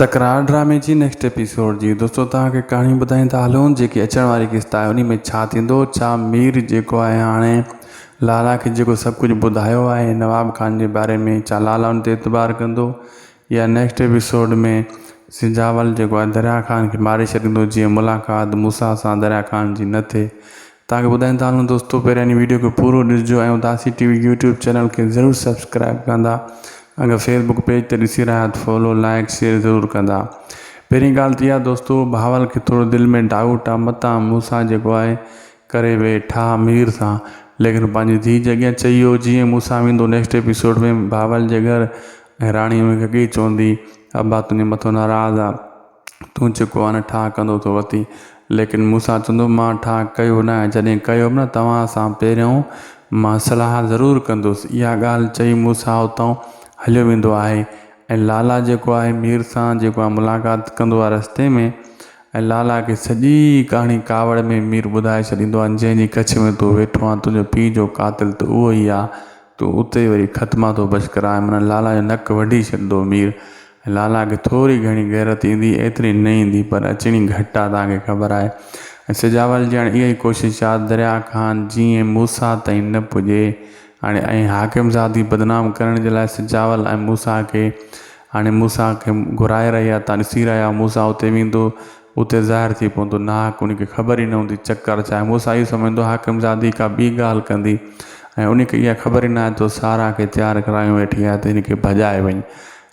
تڪرار ڊرامي جي نيڪسٽ ايپيسوڊ جي دوستو توهان کي ڪهاڻي ٻڌائيندا هلون جيڪي اچڻ واري قسط آهي انهي ۾ ڇا ٿيندو ڇا مير جيڪو آهي هاڻي لالا کي جيڪو سڀ ڪجهه ٻڌايو آهي نواب خان جي باري ۾ ڇا لالا ان تي اعتبار ڪندو يا نيڪسٽ ايپيسوڊ ۾ سجاول جيڪو آهي دريا خان کي ماري ڇڏيندو جيئن ملاقات موسيٰ سان دريا خان جي نه ٿئي توهان کي ٻڌائيندا هلون دوستو پهريان هن ويڊيو کي پورو ڏسجو ۽ Udasi T V YouTube channel کي ضرور سبسڪرائب ڪندا اگر فيس بڪ پيج تي ڏسي رهيا آهيو ته فالو لائڪ شيئر ضرور ڪندا پهرين ڳالهه ته اها دوستو بهاول کي ٿورو دل ۾ ڊائوٽ آ متان مون سان جيڪو آهي ڪري ويهي ٺاهه مير سان ليڪن پنهنجي ڌيء جي اڳيان چئي ويو جيئن مون سان ويندو نيڪسٽ ايپيسوڊ ۾ بهاول جي گهر ۽ راڻي ان کي اڳي ئي چوندي ابا تنهنجي مٿو ناراض آ تون جيڪو آ نه ٺاهه ڪندو ٿو وتين. ليڪن موسيٰ چوندو، مان ٺاهه ڪيو ناهي، جڏهن ڪيو به نه توهان سان پهريون مان صلاح ضرور ڪندس. اها ڳالهه چئي موسيٰ اتان هليو ويندو آهي ۽ لالا جيڪو آهي مير سان جيڪو آهي ملاقات ڪندو آهي رستي ۾ ۽ لالا کي سڄي ڪهاڻي ڪاوڙ ۾ مير ٻڌائي ڇڏيندو آهي جنهن جي ڪڇ ۾ تون ويٺو آهين تنهنجو پيء جو قاتل ته اهو ئي آهي تون اتي وري ختما ٿو بش ڪرائين معنيٰ لالا جو نڪ وڍي ڇڏندو مير لالا کي ٿوري گهڻي غيرت ايندي، ايتري نه ايندي، پر اچڻي گهٽ آ، توهان کي خبر آهي. ۽ سجاول جي هاڻي اها ئي ڪوشش آ ته دريا خان جيئن موسيٰ تائين نه پڄي. هاڻي ۽ حاڪم زادي بدنام ڪرڻ جي لاء سجاول ۽ موسيٰ کي هاڻي موسيٰ کي گهرائي رهي آ، توهان ڏسي رهيا آهيو موسيٰ اتي ويندو، اتي ظاهر ٿي پوندو، ناحق ان کي خبر ئي نه هوندي چڪر ڇا آهي. موسيٰ اهو سمجهندو حاڪم زادي ڪا ٻي ڳالهه ڪندي ۽ ان کي اها خبر ئي نه آهي ته سارا کي تيار ڪرايون ويٺي آهي ته هن کي ڀڄائي وڃ.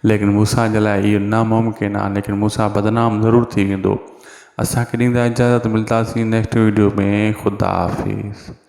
ليڪن موسيٰ جي لاء اهو ناممڪن آهي ليڪن موسيٰ بدنام ضرور ٿي ويندو. اسان کي ڏيندا اجازت ملداسين نيڪسٽ ويڊيو ۾ خدا حافظ.